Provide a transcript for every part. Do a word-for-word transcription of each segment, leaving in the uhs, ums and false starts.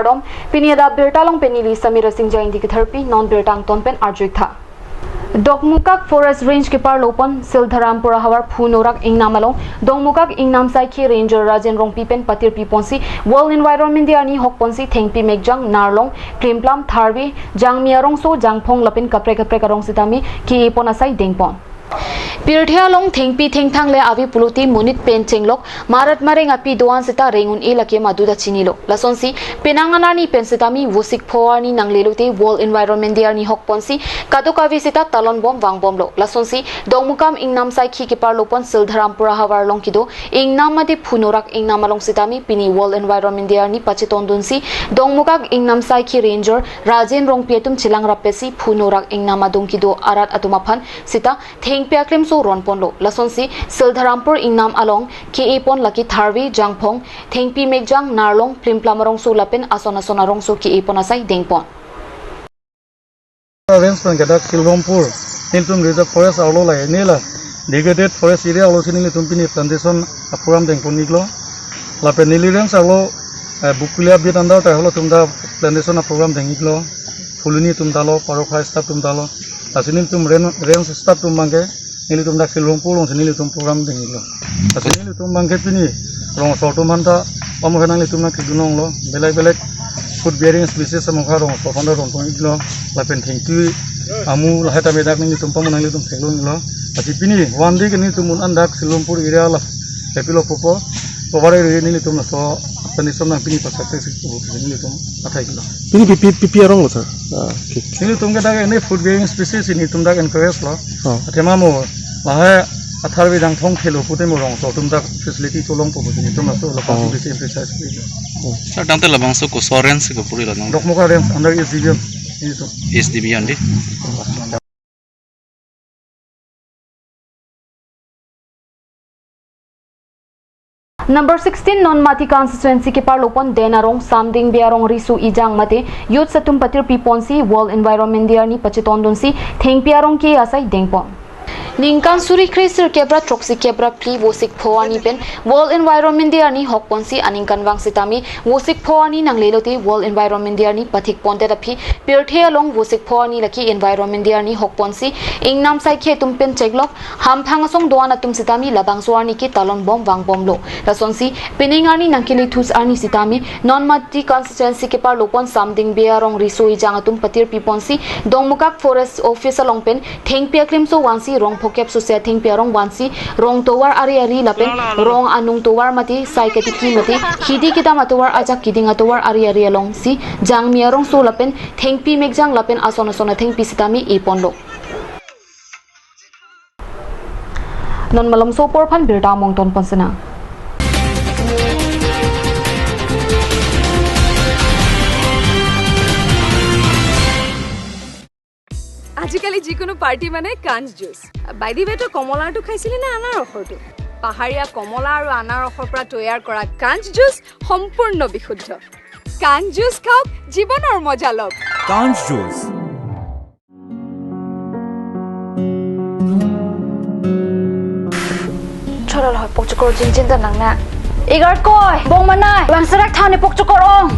Kardom, pini adap birta along pen neli Samira Singja Ingti Ketherpi, non birta angton pen arju-ik tha. Dokmoka Forest Range keparlo pon Sildharampur ahavar Phunorak Ingnam along Dokmoka Ingnam Saikhi Ranger Rajen Rongpi pen patirpi ponsi World Environment Day arni hok ponsi thengpi mekjang, narlong, plimplam, tharve, jangmi arongso, jangphong lapen kaprek kaprek arong sitame ke-e pon asai dengpon. Pirthe along thengpi thengthang le ave pulote monit pen chenglok marat mareng api do-an seta reng un-e lake madu ta chinilo. Lasonsi penang an arni pen sitame vosik pho arni nanglelote World Environment Day arni hok ponsi kadokave seta talon bom vangbomlo. Lasonsi Dokmoka Ingnam Saikhi keparlo pon Sildharampur ahavar along kedo Ingnam mate Phunorak Ingnam along sitame pini World Environment Day arni pachetondunsi Dokmoka Ingnam Saikhi Ranger Rajen Rongpi atum chelang rappetsi Phunorak Ingnam adung kedo arat atum aphan seta thengpi aklimso ron ponlo. Lasonsi Sildharampur Ingnam along ke-e pon lake tharve, jangphong, thengpi mekjang, narlong, plimplam arongso lapen ason ason arongso ke-e pon asai dengpon. Range pen kedak Sildharampur, nelitum Reserve Forest arlo lahei, neli la Degraded Forest Area arlo si nelitum pini plantation a-program dengpon-iklo. Lapen neli range arlo, eh, Bokulia beat under ta halatum ta plantation a-program deng-iklo. Phuloni atum ta lo, Parokha staff atum ta lo. Lasi nelitum ren-, range staff atum abangke nelitum dak Sildharampur alongsi nelitum program deng-iklo. Lasi nelitum abangke pini rongso atum aphan ta pamohe nanglitum nangkedun longlo, belek belek fruit bearing species amokha rongso aphan ta ron pon-iklo, lapen thengpi amu lahai tame dak nelitum pamo nanglitum theklong-iklo. Lasi pini one day ke nelitum un-an dak Sildharampur area la hepilo pupo, cover area nelitum laso condition nang pini pasate si pupo nelitum athai kilo. Pini pi pi pi pi arong lo, sir? Ah, okay. Nelitum ke dak ini fruit bearing species nelitum dak encourage lo. Oh. Athema mo lahai atharve jangphong thelo pute mo rongso atum dak facility cholong pupo nelitum laso lo. Oh. Bisi emphasize kilo. Oh. Sir, tangte labangso koso range ke puri lo nang? Dokmoka range under S D B M. Nelitum. S D B M di. Number sixteen Nonmati constituency keparlo pon Den arong, Samding Bey arong, Riso Ejang mate youths atum patirpi ponsi World Environment Day arni pachetondunsi thengpi arong ke-e asai dengpon. Ningkan suri kre sirkep ra throksi kep ra phli vosik pho arni pen World Environment Day arni hok ponsi aningkanvang sitame vosik pho arni nanglelote World Environment Day arni pathik pondet aphi pirthe along vosik pho arni lake Environment Day arni hok ponsi Ingnam Saikhi atum pen chenglok hamphang asong do-an atum sitame labangso arni ke talon bom vangbomlo. Lasonsi penang arni nangkele thus arni sitame Nonmati constituency keparlo pon Samding Bey arong, Riso Ejang atum patirpi ponsi Dokmoka Forest Office along pen thengpi aklimso vansi rong phokep sose athengpi arong vansi rong tovar ari ari lapen rong anung tovar mate sai ketiki mate hidi kedam atovar ajak keding atovar ari ari alongsi jangmi arongso lapen thengpi mekjang lapen ason ason athengpi sitame e ponlo. Non malomso apor aphan birta among ton pon sinang. আজিকালি যিকোনো পাৰ্টি মানে কাঞ্চ juice. By the ৱে, তই কমলাৰটো খাইছিলি নে আনাৰসৰটো? পাহাৰীয়া কমলা আৰু আনাৰসৰ পৰা তৈয়াৰ কৰা কাঞ্চ জুচ সম্পূৰ্ণ বিশুদ্ধ। কাঞ্চ জুচ খাওক, জীৱনৰ মজা লওক। কাঞ্চ juice. Chorol hoi pokchokor jingjin ta nang na. Igar koi, bong manai, bang serak thani pokchokor ong.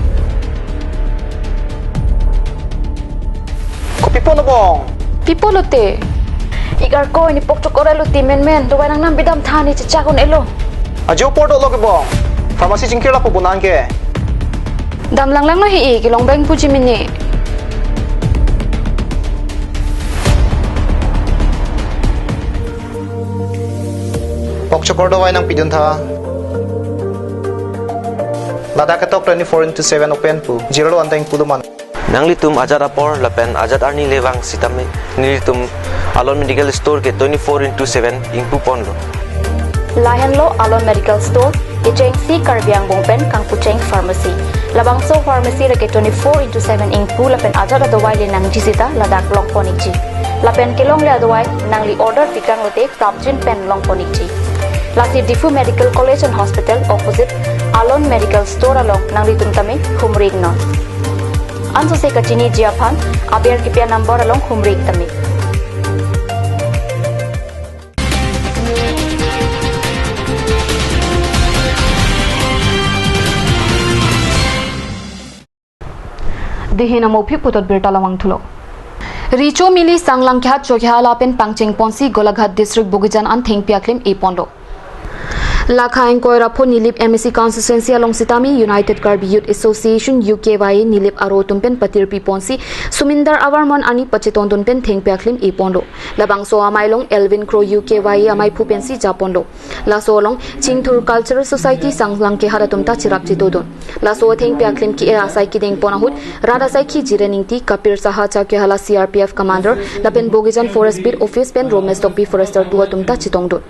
Kopi pon bong? Pi pulote? Igar koi ni pokchokor elo ti menmen, dovai nangnam bidam thani chechak un-elo. Ajo apor dolo ke bong. Pharmacy chingkir lapu bonang ke. Damlanglang lo hi e, kelong beng puji mini. Pokchokor dovai nangpidun tha. Ladak ketok twenty-four into seven open pu. Jirlo anteng pulo man. Nanglitum ajat apor lapen ajat arni le vang sitame nelitum Alon Medical Store ke twenty-four into seven ingpu ponlo. Lahenlo Alon Medical Store, kechengsi Karbi Anglong pen kangpucheng pharmacy. Labangso pharmacy lake twenty-four into seven ingpu lapen ajat adovai le nangji sita ladak long pon-ikji. Lapen kelongle adovai nangli order pikang lote prapjin pen long pon-ikji. Lasi Diphu Medical College and Hospital opposite Alon Medical Store along nanglitum tame humri-iknon. Ansose kachiniji aphan aber kipi a-number along humri-ik tame. Hena mophi puthot birta lamang thulo. Recho mili sanglang kehat chokha lapen pangcheng ponsi Golaghat District Bogijan an thengpi aklim e ponlo. Lakha ingkoi ra pho Nilip M A C constituency along sitame United Karbi Youth Association U K Y A Nilip aro atum pen patirpi ponsi Sumindar Avarman ani pachetondun pen thengpi aklim e ponlo. Labangso amei along Elvin Kro U K Y A amei phu pensi japonlo. Laso along Chingthur Cultural Society sanglang kehat atum ta chirap chitodun. Laso thengpi aklim ke asai kedeng pon ahut rat asai ke Jiren Ingti, Kapir Saha, Chakiahala C R P F commander lapen Bogijan Forest Beat Office pen Romesh Tokbi Forester two atum ta chetongdun.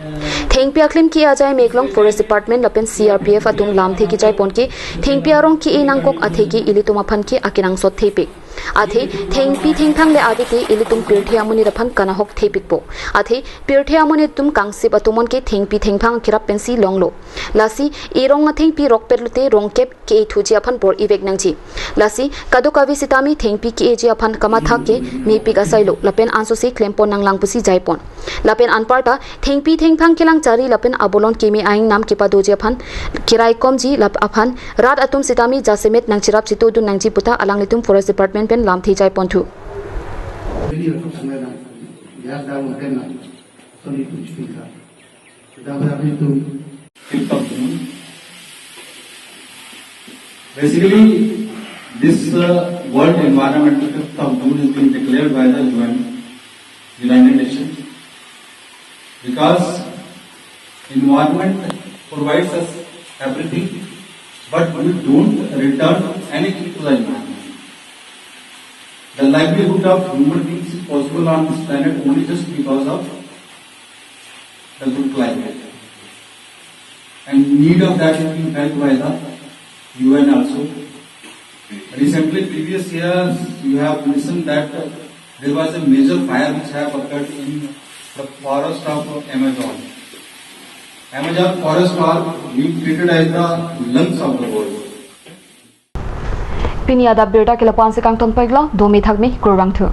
Thengpi aklim ke ajai meklong Forest Department lapen C R P F atum lamthe kejai pon ke thengpi arong ke e nangkok athe ke ilitum aphan ke akenangsot thepik. Athe thengpi thengphang le ave te ilitum pirthe amonit aphan kanahok thepikpo. Athe pirthe amonit atum kangsip atum an ke thengpi thengphang kerap pensi longlo. Lasi erong athengpi rokpet lote rongkep ke ethuji aphan bor-ivek nangji. Lasi kadokave sitame thengpi ke-eji aphan kamathak ke mepik asailo lapen ansose klempon nanglang pusi jaipon. Lapen anparta thengpi thengphang kelang chari lapen abolon keme aing nam kepadoji aphan keraikomji lap aphan rat atum sitame jasemet nangchirap chitodun nangji puta alanglitum Forest Department pen lamthe jaiponthu. Basically, this uh, World Environmental Fifth of June has been declared by the U N, United Nations, because environment provides us everything, but we don't return anything to the environment. The livelihood of human beings is possible on this planet only just because of the good climate. And need of that is being felt by the U N also. Recently, previous years, you have listened that there was a major fire which have occurred in the forest of Amazon. Amazon forest are being treated as the lungs of the world. Pini adap birta ke lapu-an si kangton peklo, domi thakmi, kurvangthu.